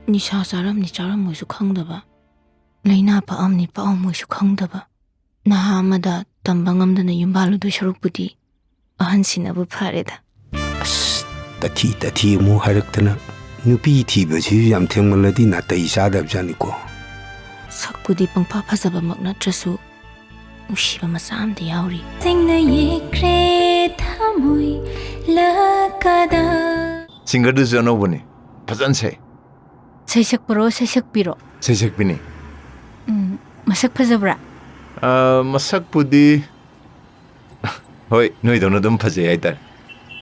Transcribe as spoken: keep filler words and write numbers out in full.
ꯅꯤꯁꯥ ꯆꯥꯔꯝꯅꯤ ꯆꯥꯔꯝꯃꯣꯏꯁꯨ ꯈꯪꯗꯕ, ꯂꯥꯏꯅꯥ ꯄꯛꯑꯝꯅꯤ ꯄꯛꯑꯝꯃꯣꯏꯁꯨ ꯈꯪꯗꯕ ꯅꯍꯥ ꯑꯃꯗ ꯇꯝꯕ ꯉꯝꯗꯅ ꯌꯨꯝꯕꯥꯜꯂꯨꯗꯣꯏ ꯁꯔꯨꯛꯄꯨꯗꯤ ꯑꯍꯟꯁꯤꯅꯕꯨ ꯐꯔꯦꯗ꯫ ꯑꯁ, ꯇꯊꯤ ꯇꯊꯤ ꯑꯃꯨꯛ ꯍꯥꯏꯔꯛꯇꯅ꯫ ꯅꯨꯄꯤ ꯊꯤꯕꯁꯤꯁꯨ ꯌꯥꯝ ꯊꯦꯡꯃꯜꯂꯗꯤ ꯅꯥꯇꯩ ꯆꯥꯗꯕꯖꯥꯠꯅꯤꯀꯣ꯫ ꯁꯛꯄꯨꯗꯤ ꯄꯪꯐ ꯐꯖꯕꯃꯛ ꯅꯠꯇ꯭ꯔꯁꯨ ꯅꯨꯡꯁꯤꯕ ꯃꯆꯥ ꯑꯃꯗꯤ ꯌꯥꯎꯔꯤ꯫ ꯁꯤꯡꯅ ꯌꯦꯛꯈ꯭ꯔꯦ ꯊꯃꯣꯏ ꯂꯀꯗ꯫ ꯁꯤꯡꯒꯔꯗꯨꯁꯨ ꯑꯅꯧꯕꯅꯤ, ꯐꯖꯅ ꯁꯛꯑꯦ꯫ ꯁꯩꯁꯛꯄꯔꯣ ꯁꯩꯁꯛꯄꯤꯔꯣ? ꯁꯩꯁꯛꯄꯤꯅꯤ꯫ ꯎꯝ, ꯃꯁꯛ ꯐꯖꯕ꯭ꯔꯥ? ꯑ, ꯃꯁꯛꯄꯨꯗꯤ ꯍꯣꯏ, ꯅꯣꯏꯗꯧꯅ ꯑꯗꯨꯝ ꯐꯖꯩ ꯍꯥꯏꯇꯥꯔꯦ꯫